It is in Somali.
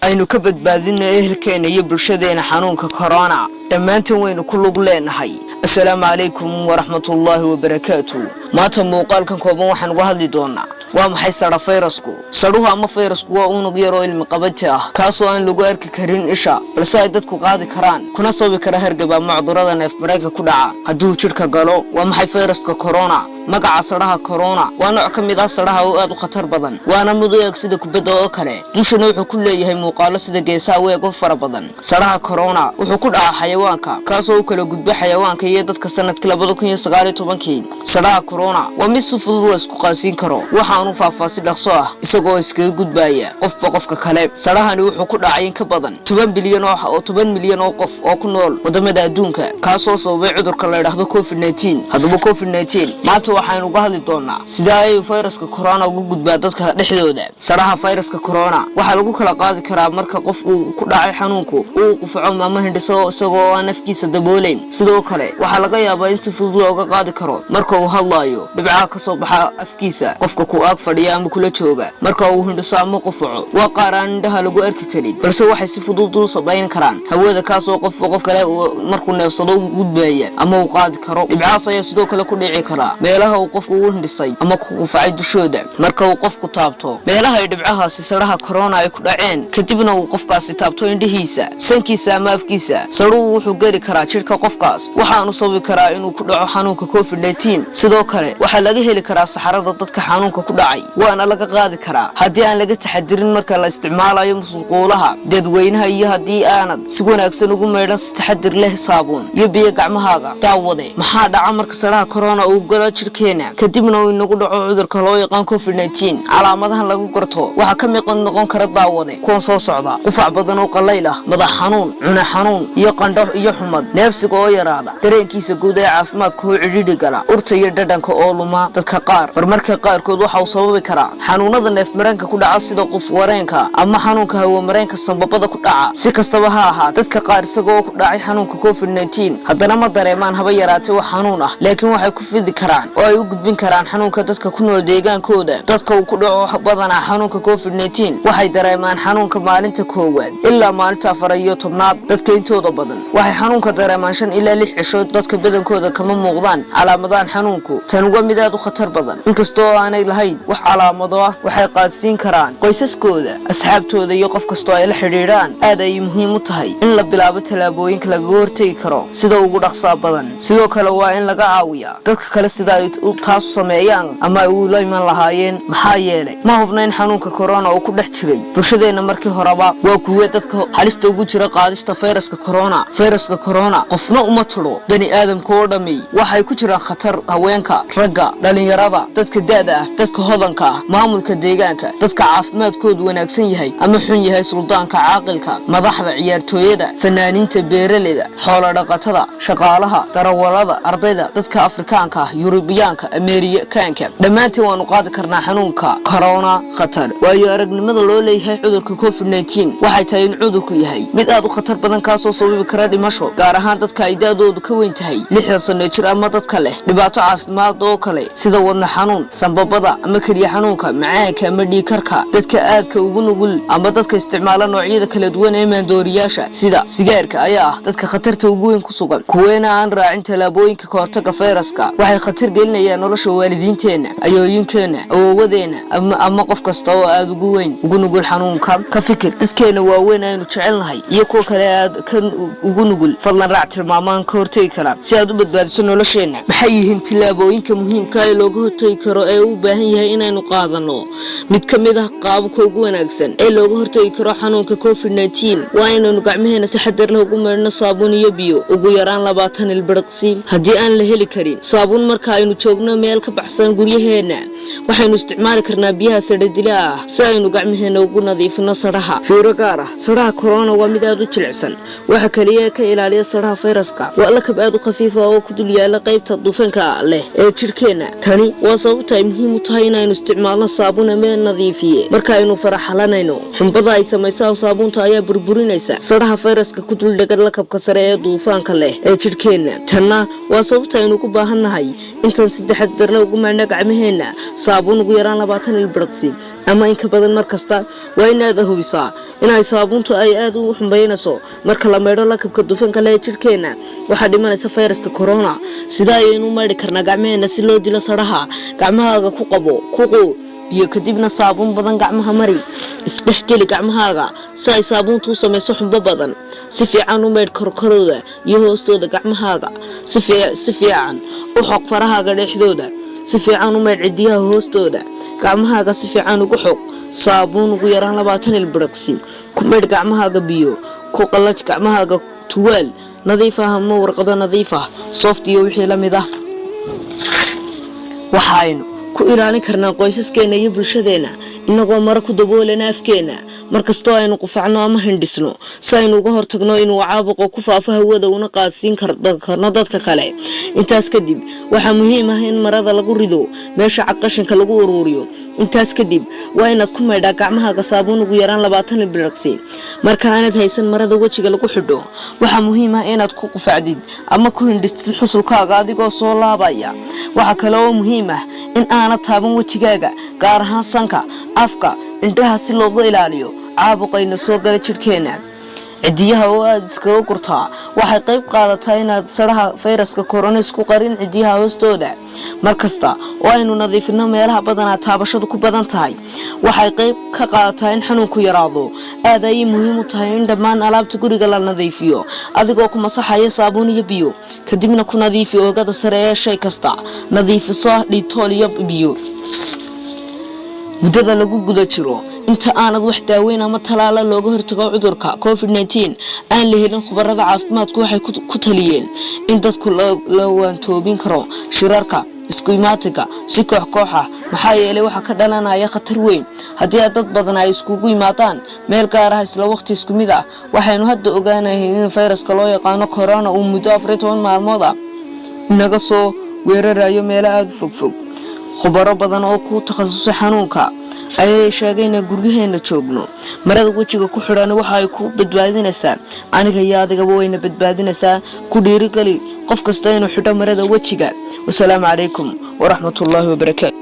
Aynu ka badbaadino ehelkeena iyo bulshadeena xanuunka corona. Dhammaanteen waynu ku lug leenahay. Assalaamu calaykum waraxmatullaahi wabarakaatu. Maanta muuqaalkan kooban waxaan uga hadli doonaa: waa maxay sadha fayrasku? Sadhuhu ama fayrasku waa unug yar oo ilmi qabati ah, kaasoo aan lagu arki karin isha, balse ay dadku qaadi karaan, kuna sababi kara hargab ama cudurada neefmareenka ku dhaca hadduu jidhka galo. Waa maxay fayraska corona? Magaca sadhaha corona waa nooc ka mid ah sadhaha oo aad u khatar badan, waana mid u eg sida kubadda oo kale. Dushana wuxuu ku leeyahay muuqaalo sida geesaha u eg oo fara badan. Sadhaha corona wuxuu ku dhacaa xayawaanka, kaasoo u kala gudba xayawaanka iyo dadka sanadkii 2019-kii. Sadhaha corona waa mid si fudud la isku qaasiin karo, waxaanu faafaa si dhaqso ah, isagoo iskaga gudbaya qofba qofka kale. Sadhahani wuxuu ku dhacay in ka badan 10 bilyan oo 10 milyan oo qof oo ku nool wadamada adduunka, kaasoo sababay cudurka la yidhaahdo COVID-19. Haddaba COVID-19 maanta waxaynu uga hadli doonaa sidee ayuu fayraska corona uga gudbaa dadka dhexdooda. Sadhaha fayraska corona waxaa lagu kala qaadi karaa marka qof uu ku dhacay xanuunku uu qufaco ama hindhiso isagoo aan afkiisa daboolayn. Sidoo kale waxaa laga yaabaa in si fudud looga qaadi karo marka uu hadlaayo dhibcaha ka soo baxa afkiisa qofka ku ag fadhiya ama kula jooga marka uu hindhiso ama qufaco. Waa qaar aan indhaha lagu arki karin, balse waxay si fudud u sabayn karaan hawada, kaasoo qofba qof kale markuu neefsado u gudbaya ama uu qaadi karo. Dhibcahaas ayaa sidoo kale ku dhici karaa meelaha uu qofku u hindhisay ama ku qufacay dushooda. Marka uu qofku taabto meelaha ay dhibcahaasi sadhaha corona ay ku dhaceen, kadibna uu qofkaasi taabto indhihiisa, sankiisa ama afkiisa, sadhuhu wuxuu geli karaa jidhka qofkaas, waxaanu sababi karaa inuu ku dhaco xanuunka COVID-19. Sidoo kale waxaa laga heli karaa saxarada dadka xanuunka ku dhacay, waana laga qaadi karaa haddii aan laga taxadirin marka la isticmaalayo musquulaha dadweynaha iyo haddii aanad si wanaagsan ugu maydhan si taxadir leh saabuun iyo biyo gacmahaaga. Daawade, maxaa dhaca marka sadhaha corona uu galo jidhkeena, kadibna uu inagu dhaco cudurka loo yaqaan COVID-19? Calaamadahan lagu garto waxaa ka mid noqon kara, daawade, kuwan soo socda: qufac badan oo qallayl ah, madax xanuun, cune xanuun iyo qandho iyo xumad, neefsiga oo yaraada, dareenkiisa guud ee caafimaadka oo cidhidhi gala, urta iyo dhadhanka oo luma dadka qaar. Marmarka qaarkood waxa uu sababi karaa xanuunada neefmareenka ku dhaca, sida qof wareenka ama xanuunka hawamareenka sambabada ku dhaca. Si kastaba ha ahaa, dadka qaar isagoo ku dhacay xanuunka COVID-19 haddana ma dareemaan haba yaraatee wax xanuun ah, laakiin waxay ku fidi karaan oo ay u gudbin karaan xanuunka dadka ku nool deegaankooda. Dadka uu ku dhaco badanaa xanuunka COVID-19 waxay dareemaan xanuunka maalinta koowaad ilaa maalinta 14aad. Dadka intooda badan waxay xanuunka dareemaan 5 ilaa 6 cisho. Dadka badankooda kama muuqdaan calaamadahan xanuunku. Tan waa mid aad u khatar badan. Inkastoo aanay lahayn wax calaamado ah, waxay qaadsiin karaan qoysaskooda, asxaabtooda iyo qof kastoo ay la xidhiidhaan. Aad ayay muhiim u tahay in la bilaabo tallaabooyinka lagaga hortegi karo sida ugu dhaqsaa badan. Sidoo kale waa in laga caawiyaa dadka kale sida ay taasu sameeyaan ama ay ula iman lahaayeen, maxaa yeelay ma hubna in xanuunka corona uu ku dhex jiray bulshadeenna markii horeba. Waa kuwe dadka halista ugu jira qaadista fayraska corona? Fayraska corona qofna uma tudho. Bani aadamka oo dhammi waxay ku jiraan khatar: haweenka, ragga, dhalinyarada, dadka da'da ah, dadka hodanka ah, maamulka deegaanka, dadka caafimaadkoodu wanaagsan yahay ama xun yahay, suldaanka, caaqilka, madaxda, ciyaartooyada, fanaaniinta, beeraleyda, xoolo dhaqatada, shaqaalaha, darawalada, ardayda, dadka Afrikaanka ah, Yurubiyaanka, Ameerikaanka. Dhammaanteen waanu qaadi karnaa xanuunka corona. Khatar waayo aragnimada loo leeyahay cudurka COVID-19 waxay tahay in cudurku yahay mid aad u khatar badan, kaasoo sababi kara dhimasho, gaar ahaan dadka ay da'doodu ka weyn tahay 60 sano jir ama dadka leh dhibaato caafimaad oo kale, sida wadna xanuun, sambabada ama keliya xanuunka, macaanka ama dhiigkarka, dadka aadka ugu nugul ama dadka isticmaala noocyada kala duwan ee maandooriyaasha sida sigaarka ayaa ah dadka khatarta ugu weyn ku sugan. Kuweena aan raacin tallaabooyinka kahortaga fayraska waxay khatar gelinayaan nolosha waalidiinteenna, ayooyinkeenna, awowadeenna ama qof kasta oo aada ugu weyn ugu nugul xanuunka. Ka fikir dadkeena waaweyn aynu jecelnahay iyo kuwa kale aad ka ugu nugul. Fadlan raac tilmaamaan ka hortegi kara si aad u badbaadiso nolosheenna. Maxay yihiin tillaabooyinka muhiimka ee looga hortegi karo ee u baahan yahay inaynu qaadano? Mid ka mid ah qaababka ugu wanaagsan ee looga hortegi karo xanuunka COVID-19 waa inaynu gacmaheena si xadar leh ugu maydhno saabuun iyo biyo ugu yaraan 20 ilbiriqsi. Haddii aan la heli karin saabuun, marka aynu joogno meel ka baxsan guryaheenna. Waxaynu isticmaali karnaa biyaha sadhadila ah si aynu gacmaheena ugu nadiifino sadhaha. Fiiro gaar ah: sadhaha corona waa mid aad u jilicsan. Waxa kaliya ka ilaaliya sadhaha fayraska waa lakab aad u khafiifa oo ku dul yaala qaybta dufanka leh ee jidhkeenna. Tani waa sababta ay muhiim u tahay inaynu isticmaalno saabuun ama nadiifiye marka aynu faraxalanayno. Xumbada ay samaysa saabuunta ayaa burburinaysa sadhaha fayraska ku dul dhegan lakabka sare ee duufaanka leh ee jidhkeenna. Tanna waa sababta aynu ugu baahannahay intaan si taxadarle ugu maydhna gacmaheenna saabuun ugu yaraan 20 ilbiriqsi ama in ka badan. Mar kasta waa inaad hubisaa inay saabuuntu ay aada u xumbaynayso. Marka la maydho lakabka dufanka leh ee jidhkeenna, waxaa dhimanaysa fayraska corona. Sida ayaynu u maydhi karnaa gacmaheenna si loo dilo sadhaha? Gacmahaaga ku qabo, ku qoo biyo, kadibna saabuun badan gacmaha mari. Isdhexgeli gacmahaaga si ay saabuuntu u samayso xumbo badan. Si fiican u maydh korkorooda iyo hoostooda gacmahaaga. Si fiican u xoq farahaaga dhexdooda. Si fiican u maydh cidiyaha hoostooda. Gacmahaaga si fiican ugu xoq saabuun ugu yaraan 20 ilbiriqsi. Ku maydh gacmahaaga biyo. Ku qallaj gacmahaaga tuwaal nadiif ah ama warqado nadiif ah, soft iyo wixii la mid ah. Waxaynu ku ilaalin karnaa qoysaskeena iyo bulshadeenna inagoo maro ku daboolana afkeenna markastoo aynu qufacno ama hindhisno, si aynu uga hortagno inuu caabuqo ku faafo hawada una qaadsiin karno dadka kale. Intaas kadib, waxaa muhiim ah in marada lagu rido meesha cadqashinka lagu uruuriyo. Intaas kadib, waa inaad ku maydhaa gacmahaaga saabuun ugu yaraan 20 ilbiriqsi. Marka aanad haysan marada wejiga lagu xidho, waxaa muhiim ah inaad ku qufacdid ama ku hindhistid xusulkaaga adigoo soo laabaya. Waxaa kale oo muhiim ah in aanad taaban wejigaaga, gaar ahaan sanka, afka, indhaha, si loogu ilaaliyo caabuqayna soo gala jidhkeenna. Cidiyaha oo aada iskaga gurtaa waxay qayb qaadataa inaad sadhaha fayraska korona isku qarin cidiyaha hoostooda. Mar kasta oo aynu nadiifino meelaha badanaa taabashadu ku badan tahay, waxay qayb ka qaadataa in xanuunku yaraado. Aad ayay muhiim u tahay in dhammaan alaabta guriga la nadiifiyo adigoo ku masaxaya saabuun iyo biyo. Kadibna ku nadiifi oogada sare ee shay kasta nadiifiso Dettol iyo biyo. Muddada lagu guda jiro inta aanad wax daaweyn ama talaala looga hortago cudurka COVID-19 aan la helin, khubarada caafimaadku waxay ku taliyeen in dadku la waantoobin karo shirarka isku imaatinka si koox koox ah, maxaa yeelay waxaa ka dhalanaya khatar weyn haddii aad dad badan ay iskugu yimaadaan meel gaar ah isla waqti isku mid ah. Waxaynu hadda ogaanahay in fayraska loo yaqaano corona uu muddo 14 maalmood ah inaga soo weerarayo meelo aada u fogfog. Khubaro badan oo ku takhasusay xanuunka ayay sheegay inaan guryaheena joogno. Marada wejiga ku xidhan waxa ay ku badbaadinaysaa aniga iyo adigaba, wayna badbaadinaysaa. Ku dhiirigeli qof kasta inuu xidho marada wejiga. Wasalaamu calaykum waraxmatullaahi wabarakaatu.